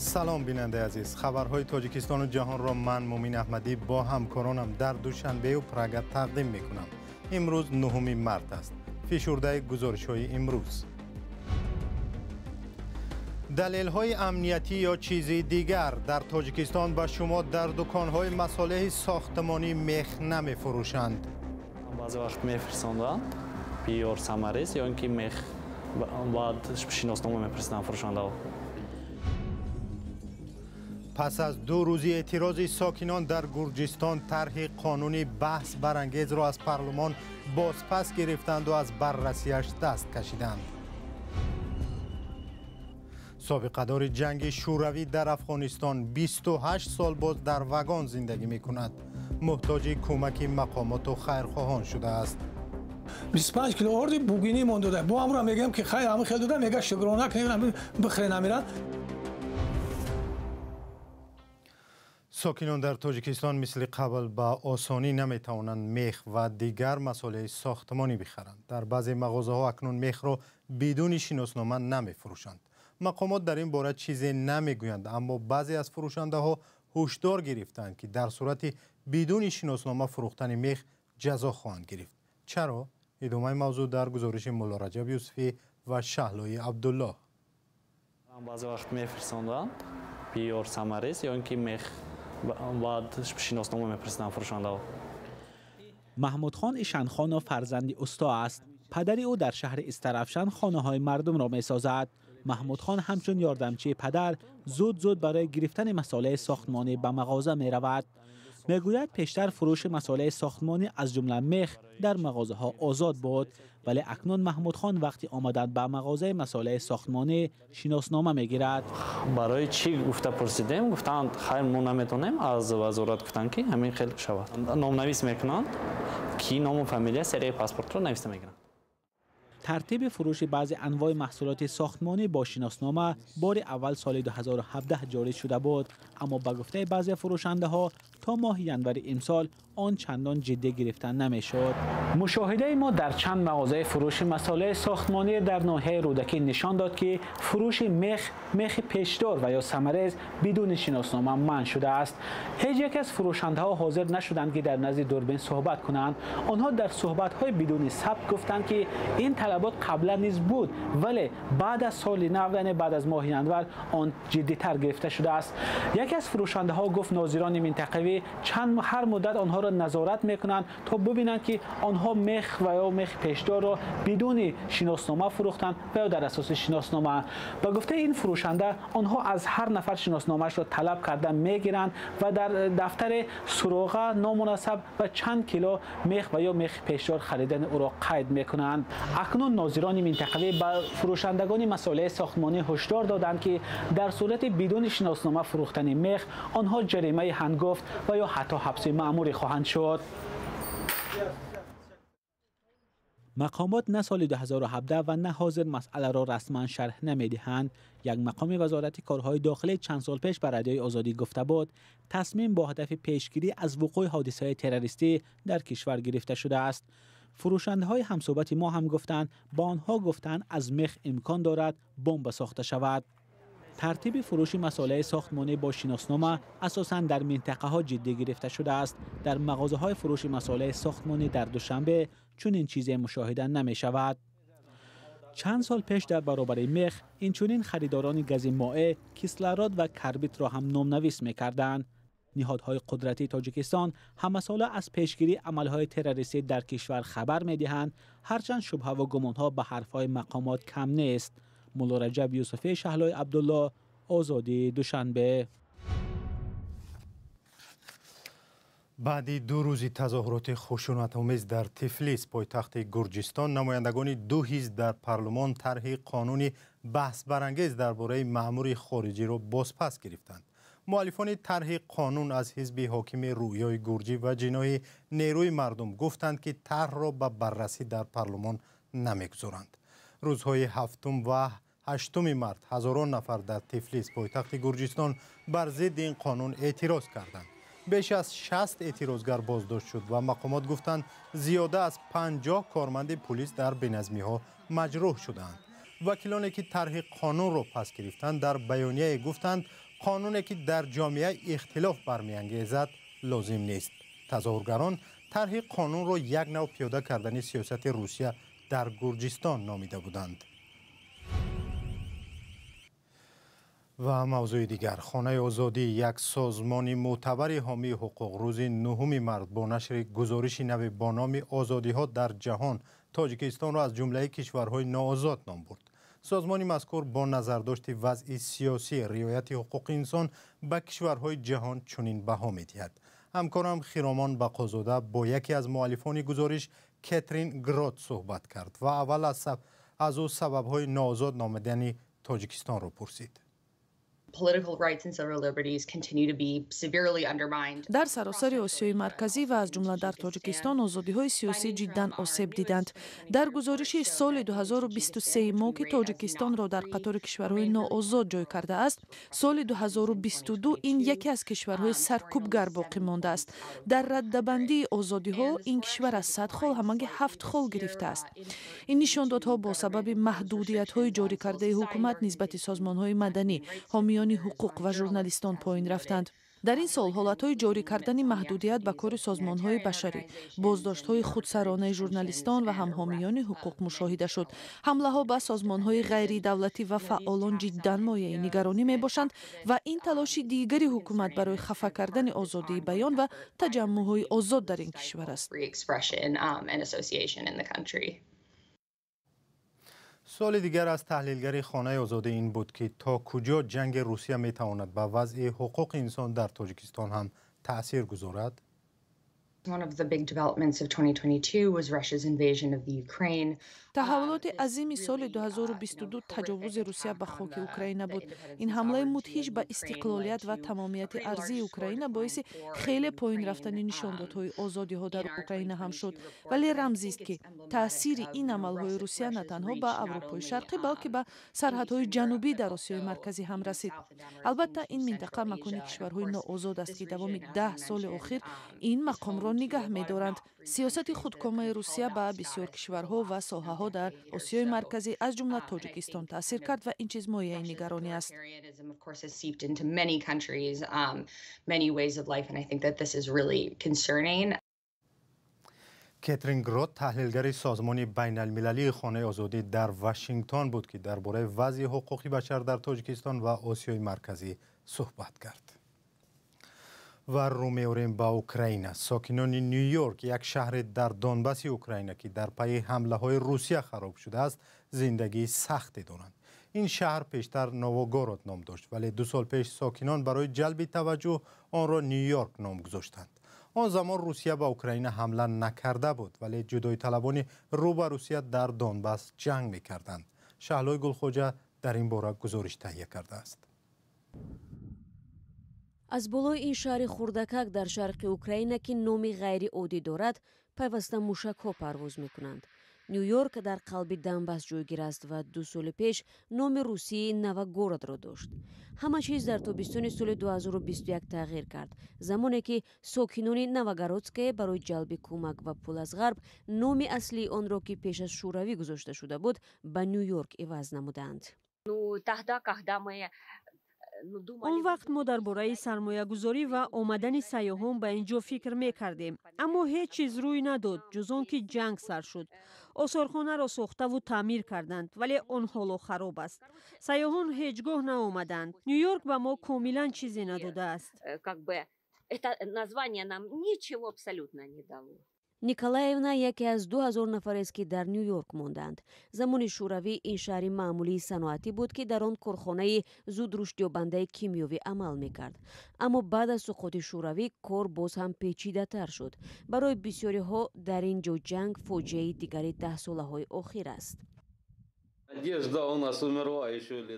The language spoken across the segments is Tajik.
Салом, бинандаи азиз. Хабарҳои Тоҷикистону ҷаҳонро ман, Мумин Аҳмадӣ, бо ҳамкоронам дар Душанбею Прага тақдим мекунам. Имрӯз 9 март аст. Фишурдаи гузоришҳои имрӯз. Далелҳои амниятӣ ё чизи дигар: дар Тоҷикистон ба шумо дар дуконҳои масолеҳи сохтмонӣ мех намефурӯшанд. Баъзе вақт мефирсонданд биёр самарез ё ин ки мех, баъд шиноснома мепурсиданд фурӯшандаҳо. Пас аз 2 рӯзи эътирози сокинон дар Гурҷистон, тарҳи қонуни баҳс барангезро аз парлумон бозпас гирифтанду аз баррасиаш даст кашиданд. Собиқадори ҷанги Шӯравӣ дар Афғонистон 28 сол боз дар вагон зиндагӣ мекунад. Муҳтоҷи кӯмаки мақомоту хайрхоҳон шудааст. 25 кило орди бугинӣ мон дода. Бо ҳамро мегӯям ки хайр, ҳама хел дода, мега шукрона кунем, бихӯре намиранд. Сокинон дар Тоҷикистон мисли қабл ба осонӣ наметавонанд мех ва дигар масолеҳи сохтмонӣ бихаранд. Дар баъзе мағозаҳо акнун мехро бидуни шиноснома намефурӯшанд. Мақомот дар ин бора чизе намегӯянд, аммо баъзе аз фурӯшандаҳо ҳушдор гирифтанд, ки дар сурати бидуни шиноснома фурӯхтани мех ҷазо хоҳанд гирифт. Чаро? Идомаи мавзӯъ дар гузориши Мулло Раҷаб Юсуфӣ ва Шаҳлои Абдуллоҳ. Баъзе вақт мефирсонданд биёр самарез ё ин ки мех, баъд шиноснома мепурсиданд фурӯшандаҳо. Маҳмудхон Ишанхонов фарзанди усто аст. Падари ӯ дар шаҳри Истарафшан хонаҳои мардумро месозад. Маҳмудхон ҳамчун ёрдамчии падар зуд-зуд барои гирифтани масолеҳи сохтмонӣ ба мағоза меравад. Мегӯяд, пештар фурӯши масолеҳи сохтмонӣ, аз ҷумла мех, дар мағозаҳо озод буд, вале акнун Маҳмудхон вақти омадан ба мағозаи масолеҳи сохтмонӣ шиноснома мегирад. Барои чӣ гуфта пурсидем, гуфтанд хайр, мо наметонем, аз вазорат гуфтанд ки ҳамин хел шавад. Номнавис мекунанд, ки ному фамилия, серияи паспортро нависта мегиранд. Тартиби фурӯши баъзе анвои маҳсулоти сохтмонӣ бо шиноснома бори аввал соли 2017 ҷорӣ шуда буд, аммо ба гуфтаи баъзе фурӯшандаҳо то моҳи январи имсол он чандон ҷиддӣ гирифта намешуд. Мушоҳидаи мо дар чанд мағозаи фурӯши масолеҳи сохтмонӣ дар ноҳияи Рӯдакӣ нишон дод, ки фурӯши мех, мехи пешдор ва ё самарез бидуни шиноснома манъ шудааст. Ҳеҷ яке аз фурӯшандаҳо ҳозир нашуданд, ки дар назди дурбин суҳбат кунанд. Онҳо дар суҳбатҳои бидуни сабт гуфтанд, ки ин талабот қаблан низ буд, вале баъд аз соли нав, яъне баъд аз моҳи январ, он ҷиддитар гирифта шудааст. Яке аз фурӯшандаҳо гуфт, нозирони минтақавӣ чанд ҳар муддат онҳоро назорат мекунанд, то бибинанд, ки онҳо мех ва ё мехи пешдорро бидуни шиноснома фурӯхтанд ва ё дар асоси шиноснома. Ба гуфтаи ин фурӯшанда, онҳо аз ҳар нафар шиносномаашро талаб карда мегиранд ва дар дафтари суроға, номунасаб ва чанд кило мех ва ё мехи пешдор харидани ӯро қайд мекунанд. Акнун нозирони минтақавӣ ба фурӯшандагони масолеҳи сохтмонӣ ҳушдор доданд, ки дар сурати бидуни шиноснома фурӯхтани мех онҳо ҷаримаи ҳангофт ва ё ҳатто ҳабси маъмурӣ хоҳанд шуд. Мақомот на соли 2017 ва на ҳозир масъаларо расман шарҳ намедиҳанд. Як мақоми вазорати корҳои дохилӣ чанд сол пеш ба Радиои Озодӣ гуфта буд, тасмим бо ҳадафи пешгирӣ аз вуқӯи ҳодисаҳои террористӣ дар кишвар гирифта шудааст. Фурӯшандаҳои ҳамсӯҳбати мо ҳам гуфтанд, ба онҳо гуфтанд, аз мех имкон дорад бомба сохта шавад. Тартиби фурӯши масолеҳи сохтмонӣ бо шиноснома асосан дар минтақаҳо ҷиддӣ гирифта шудааст. Дар мағозаҳои фурӯши масолеҳи сохтмонӣ дар Душанбе чунин чизе мушоҳида намешавад. Чанд сол пеш дар баробари мех инчунин харидорони гази моеъ, кислород ва карбитро ҳам номнавис мекарданд. Ниҳодҳои қудратии Тоҷикистон ҳамасола аз пешгирии амалҳои террористӣ дар кишвар хабар медиҳанд, ҳарчанд шубҳаву гумонҳо ба ҳарфҳои мақомот кам нест. Мулло Раҷаб Юсуфӣ, Шаҳлои Абдуллоҳ, Озодӣ, Душанбе. Баъди 2 рӯзи тазоҳуроти хушунатомез дар Тифлис, пойтахти Гурҷистон, намояндагони ду ҳизб дар парлумон тарҳи қонуни баҳсбарангез дар бораи маъмури хориҷиро бозпас гирифтанд. Муаллифони тарҳи қонун аз ҳизби ҳокими Рӯёи Гурҷӣ ва ҷиноҳи Нерӯи мардум гуфтанд, ки тарҳро ба баррасӣ дар парлумон намегузоранд. Рӯзҳои 7 ва 8 март ҳазорон нафар дар Тифлис, пойтахти Гурҷистон, бар зидди ин қонун эътироз карданд. Беш аз 60 эътирозгар боздошт шуд ва мақомот гуфтанд, зиёда аз 50 корманди пулис дар беназмиҳо маҷрӯҳ шуданд. Вакилоне ки тарҳи қонунро пас гирифтанд, дар баёнияе гуфтанд, Қонуне ки дар ҷомеа ихтилоф бармеангезад, лозим нест. Тазоҳургарон тарҳи қонунро як нав пиёда кардани сиёсати Русия дар Гурҷистон номида буданд. Ва мавзӯи дигар. Хонаи озодӣ, як созмони мӯътабари ҳомии ҳуқуқ, рӯзи 9 март бо нашри гузориши нави бо номи «Озодиҳо дар ҷаҳон» Тоҷикистонро аз ҷумлаи кишварҳои ноозод ном бурд. Созмони мазкур бо назардошти вазъи сиёсӣ, риояти ҳуқуқи инсон ба кишварҳои ҷаҳон чунин баҳо медиҳад. Ҳамкорам Хиромон Бақозода бо яке аз муаллифони гузориш, Кетрин Грот, суҳбат кард ва аввал аз ӯ сабабҳои ноозод номидани Тоҷикистонро пурсид. Дар саросари Осиёи Марказӣ ва аз ҷумла дар Тоҷикистон озодиҳои сиёсӣ ҷиддан осеб диданд. Дар гузориши соли 2023 мо, ки Тоҷикистонро дар қатори кишварҳои ноозод ҷой кардааст, соли 2022 ин яке аз кишварҳои саркӯбгар боқӣ мондааст. Дар раддабандии озодиҳо ин кишвар аз 100 хол ҳамагӣ 7 хол гирифтааст. Ин нишондодҳо бо сабаби маҳдудиятҳои ҷорӣ кардаи ҳукумат нисбати созмонҳои маданӣ, ҳомиёни ҳуқуқ ва журналистон поин рафтанд. Дар ин сол ҳолатҳои ҷорӣ кардани маҳдудият ба кори созмонҳои башарӣ, боздоштҳои худсаронаи журналистон ва ҳамҳомиёни ҳуқуқ мушоҳида шуд. Ҳамлаҳо ба созмонҳои ғайридавлатӣ ва фаъолон ҷиддан мояи нигаронӣ мебошанд ва ин талоши дигари ҳукумат барои хафа кардани озодии баён ва таҷаммуъҳои озод дар ин кишвар аст. Суоли дигар аз таҳлилгари Хонаи озодӣ ин буд, ки то куҷо ҷанги Русия метавонад ба вазъи ҳуқуқи инсон дар Тоҷикистон ҳам таъсир гузорад? Таҳаввулоти азими соли 2022 таҷовузи Русия ба хоки Украина буд. Ин ҳамлаи мудҳиш ба истиқлолият ва тамомияти арзии Украина боиси хеле поин рафтани нишондодҳои озодиҳо дар Украина ҳам шуд. Вале рамзист, ки таъсири ин амалҳои Русия на танҳо ба Аврупои Шарқӣ, балки ба сарҳадҳои ҷанубӣ дар Осиёи Марказӣ ҳам расид. Албатта, ин минтақа макони кишварҳои ноозод аст, ки давоми 10 соли охир ин мақомро нигаҳ медоранд. Сиёсати худкомаи Русия ба бисёр кишварҳо ва соҳаҳо дар Осиёи Марказӣ, аз ҷумла Тоҷикистон, таъсир кард ва ин чиз мояи нигаронӣ аст. Кетрин Грот таҳлилгари созмони байналмилалии Хонаи озодӣ дар Вашингтон буд, ки дар бораи вазъи ҳуқуқи башар дар Тоҷикистон ва Осиёи Марказӣ суҳбат кард. Ва рӯ меорем ба Украина. Сокинони Нью-Йорк, як шаҳре дар Донбасси Украина, ки дар пайи ҳамлаҳои Русия хароб шудааст, зиндагии сахте доранд. Ин шаҳр пештар Новогород ном дошт, вале 2 сол пеш сокинон барои ҷалби таваҷҷӯҳ онро Нью-Йорк ном гузоштанд. Он замон Русия ба Украина ҳамла накарда буд, вале ҷудоиталабони рӯ ба Русия дар Донбасс ҷанг мекарданд. Шаҳлои Гулхоҷа дар ин бора гузориш таҳия кардааст. Аз болои ин шаҳри хурдакак дар шарқи Украина, ки номи ғайриоддӣ дорад, пайваста мушакҳо парвоз мекунанд. Нью-Йорк дар қалби Донбасс ҷойгир аст ва 2 соли пеш номи русии Новогородро дошт. Ҳама чиз дар тобистони соли 2021 тағйир кард, замоне ки сокинони Новогородская барои ҷалби кӯмак ва пул аз ғарб номи аслии онро, ки пеш аз Шӯравӣ гузошта шуда буд, ба Нью-Йорк иваз намуданд. Он вақт мо дар бораи сармоягузорӣ ва омадани сайёҳон ба ин ҷо фикр мекардем, аммо ҳеҷ чиз рӯй надод, ҷуз он ки ҷанг сар шуд. Осорхонаро сохтаву таъмир карданд, вале он ҳоло хароб аст. Сайёҳон ҳеҷ гоҳ наомаданд. Нью-Йорк ба мо комилан чизе надодааст. Николаевна яке аз 2000 нафарест, ки дар Нью-Йорк монданд. Замони Шӯравӣ ин шаҳри маъмулии саноатӣ буд, ки дар он корхонаи зудрушдёбандаи кимиёвӣ амал мекард. Аммо баъд аз суқути Шӯравӣ кор боз ҳам печидатар шуд. Барои бисёриҳо дар ин ҷо ҷанг фоҷиаи дигари даҳсолаҳои охир аст.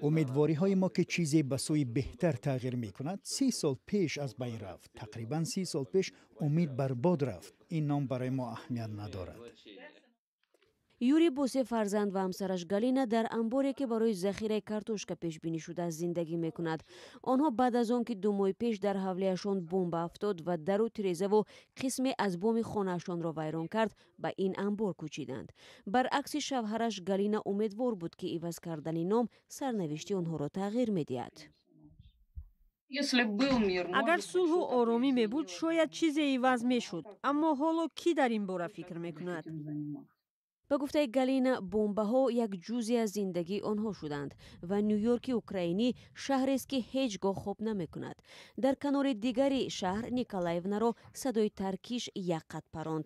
Умедвориҳои мо, ки чизе ба сӯи беҳтар тағйир мекунад, 30 сол пеш аз байн рафт. Тақрибан 30 сол пеш умид барбод рафт. Ин ном барои мо аҳамият надорад. Юрий бо се фарзанд ва ҳамсараш Галина дар амборе, ки барои захираи картошка пешбинӣ шудааст, зиндагӣ мекунад. Онҳо баъд аз он ки 2 моҳи пеш дар ҳавлияшон бомба афтод ва дару тирезаву қисме аз боми хонаашонро вайрон кард, ба ин амбор кӯчиданд. Баръакси шавҳараш, Галина умедвор буд, ки иваз кардани ном сарнавишти онҳоро тағйир медиҳад. Агар сулҳу оромӣ мебуд, шояд чизе иваз мешуд, аммо ҳоло кӣ дар ин бора фикр мекунад? Ба гуфтаи Галина, бомбаҳо як ҷузъе аз зиндагии онҳо шуданд ва Ню-Йорки украинӣ шаҳрест, ки ҳеҷ гоҳ хоб намекунад. Дар канори дигари шаҳр Николаевнаро садои таркиш як қат паронд.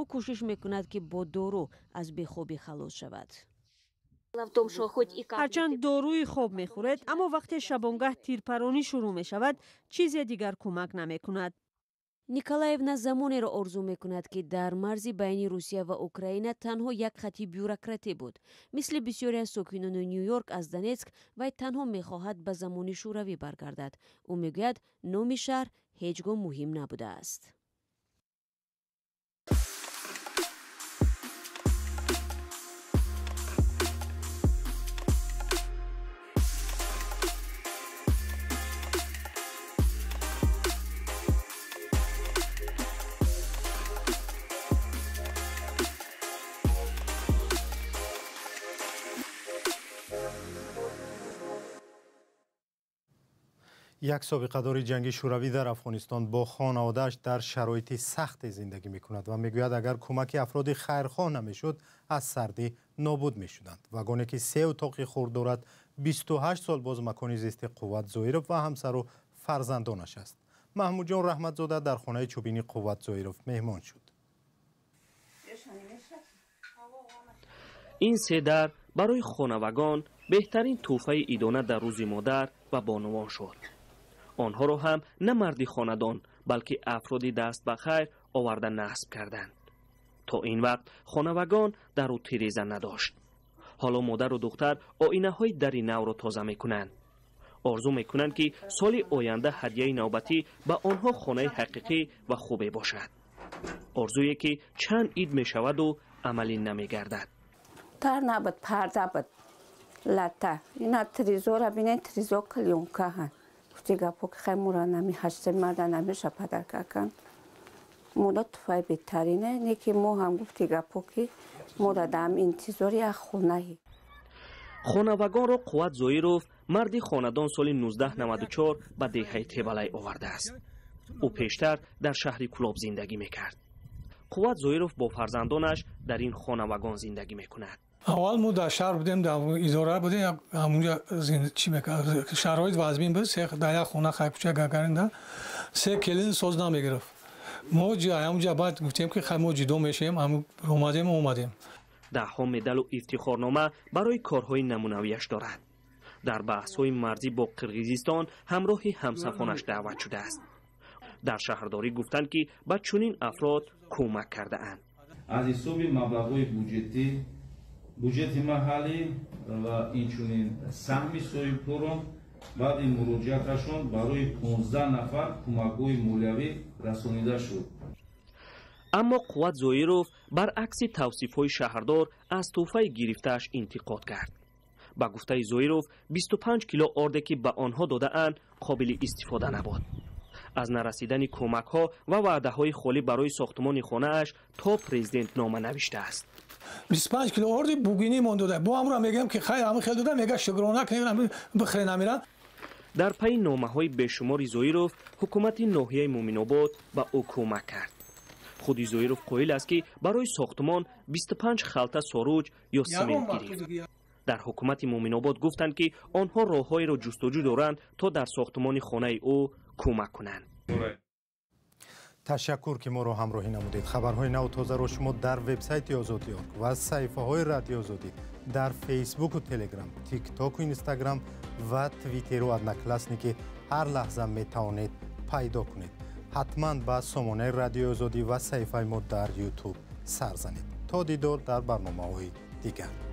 Ӯ кӯшиш мекунад, ки бо дору аз бехобӣ халос шавад. Ҳарчанд доруи хоб мехӯред, аммо вақте шабонгаҳ тирпаронӣ шурӯъ мешавад, чизе дигар кӯмак намекунад. Николаевна замонеро орзу мекунад, ки дар марзи байни Русия ва Украина танҳо як хати бюрократӣ буд. Мисли бисёре аз сокинони Ню-Йорк аз Донецк, вай танҳо мехоҳад ба замони Шӯравӣ баргардад. Ӯ мегӯяд, номи шаҳр ҳеҷ гоҳ муҳим набудааст. Як собиқадори ҷанги Шӯравӣ дар Афғонистон бо хонаводааш дар шароити сахте зиндагӣ мекунад ва мегӯяд, агар кӯмаки афроди хайрхоҳ намешуд, аз сардӣ нобуд мешуданд. Вагоне ки се утоқи хурд дорад, 28 сол боз макони зисти Қувват Зоиров ва ҳамсару фарзандонаш аст. Маҳмудҷон Раҳматзода дар хонаи чӯбини Қувват Зоиров меҳмон шуд. Ин се дар барои хонавагон беҳтарин тӯҳфаи идона дар рӯзи модар ва бонувон шуд. Онҳоро ҳам на марди хонадон, балки афроди даст ба хайр оварда насб карданд. То ин вақт хонавагон дару тиреза надошт. Ҳоло модару духтар оинаҳои дари навро тоза мекунанд. Орзу мекунанд, ки соли оянда ҳадияи навбатӣ ба онҳо хонаи ҳақиқӣ ва хубе бошад. Орзуе ки чанд ид мешаваду амалӣ намегардад. Тар набуд, парда буд, лата. Ина тризора бинен, тризо клёнкаҳанд. Гуфти гапо ки хай мура нами ҳаште марда намеша падарка кан. Муда туфай беҳтарине, не ки мо ҳам гуфти гапо ки мода дам интизори як хонаҳи. Хонавагонро Қувват Зоиров, марди хонадон, соли 1994 ба деҳаи Тебалай овардааст. Ӯ пештар дар шаҳри Кулоб зиндагӣ мекард. Қувват Зоиров бо фарзандонаш дар ин хонавагон зиндагӣ мекунад. Аввал мо дар шаҳр будем, дар идора будем, ҳамунҷа чӣ мекард, шароит вазмин буд, дар як хона хайкуча гагаринда се келин соз намегирифт. Мо ҳамунҷа баъд гуфтем, ки хай мо ҷудо мешавем, омадем омадем. Даҳҳо медалу ифтихорнома барои корҳои намунавиаш дорад. Дар баҳсҳои марзӣ бо Қирғизистон ҳамроҳи ҳамсафонаш даъват шудааст. Дар шаҳрдорӣ гуфтанд, ки ба чунин афрод кӯмак кардаанд. Аз ҳисоби маблағҳои буҷетӣ, буҷети маҳаллӣ ва инчунин саҳми соҳибкорон баъди муроҷиаташон барои 15 нафар кӯмакҳои молиявӣ расонида шуд. Аммо Қувват Зоиров баръакси тавсифҳои шаҳрдор аз тӯҳфаи гирифтааш интиқод кард. Ба гуфтаи Зоиров, 25 кило орде ки ба онҳо додаанд, қобили истифода набуд. Аз нарасидани кӯмакҳо ва ваъдаҳои холӣ барои сохтмони хонааш то президент нома навиштааст. 25 кило орди бугинӣ мон дода. Бо ҳамура мегӯям, ки хай ҳамин хел дода, мега шукрона кунем, бихӯрен амира. Дар пайи номаҳои бешумори Зоиров, ҳукумати ноҳияи Муъминобод ба ӯ кӯмак кард. Худи Зоиров қоил аст, ки барои сохтмон 25 халта соруҷ ё симент гирифт. Дар ҳукумати Муъминобод гуфтанд, ки онҳо роҳҳоеро ҷустуҷӯ доранд, то дар сохтмони хонаи ӯ кӯмак кунанд. Ташаккур, ки моро ҳамроҳӣ намудед. Хабарҳои наву тозаро шумо дар вебсайти Озодӣ орг ва саҳифаҳои Радиои Озодӣ дар Фейсбуку Телеграм, Тиктоку Инстаграм ва Твиттеру Одноклассники ҳар лаҳза метавонед пайдо кунед. Ҳатман ба сомонаи Радиои Озодӣ ва саҳифаи мо дар Ютуб сар занед. То дидор дар барномаҳои дигар.